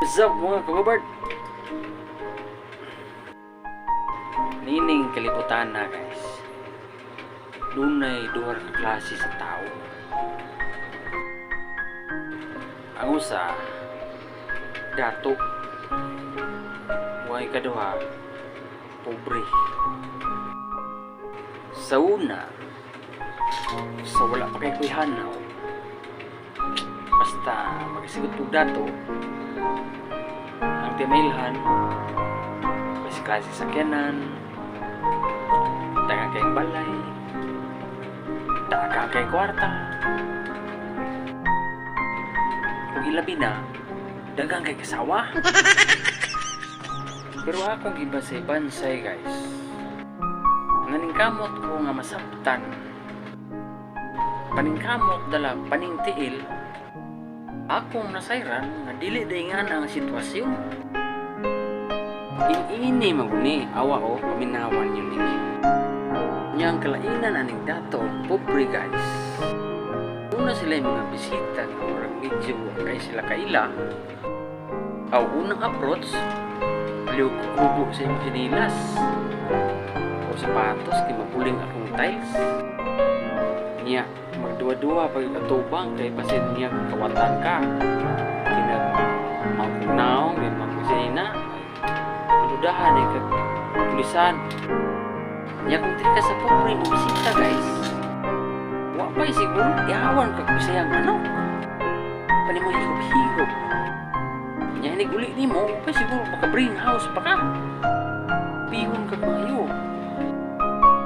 What's up, mga kababard? Nining kalibutan na, guys. Dunay duha ka klase sa tao. Ang usa, dato. Ug ikaduha, pobre. Sa una, sa wala pa kay ko'y hanaw, basta magasigot og dato, ang timailhan, kasi klase sakyanan, daghang kayong balay, daghang kay kwarta. Kung ilabi na, daghang kay kasawa. Pero akong gibasay-bansay, guys, naningkamot ko nga masabtan. Paningkamot dala paningtiil, akong nasayran nga dili daingan ang sitwasyon. Ini maguni, awa o, paminawan yun ni. Nya ang kalainan aning dato, pobre, guys. Una sila yung mga bisita nga murag medyo kay sila kaila. Aw unang approach, liw kubo sa imong sinilas o sapatos kay mapuling akong tiles. Nya, magduwa-duwa pag atubang kay basin niya kawatan ka. Kinag magnaong may magkusinina. Madudahan eh kag pulisan. Nya kung diri ka sa pobre mo bisita, guys. Wa pa siguro ihawan kag bisayang manok. Pani mo higop-higop. Nya inig uli nimo, pa siguro maka bring house pa ka. Pihon kag maayo.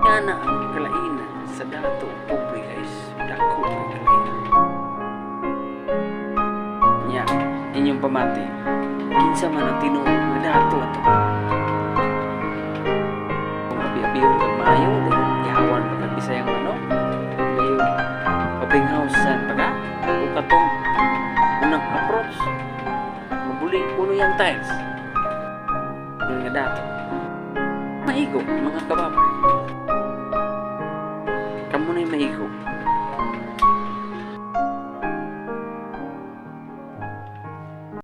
Nga na ang kalainan sa dato pobre, guys. Dako ang kalainan. Nya, inyong pamati. Kinsa man ang tinuod nga dato ato? Kung abi-abihon kag maayo, dayon ihawan pa kag bisayang manok. Dayon pa-bring house san pa ka? O katong unang approach, mabuli kuno yung tiles. Nga dato. Maigo, mga kababard.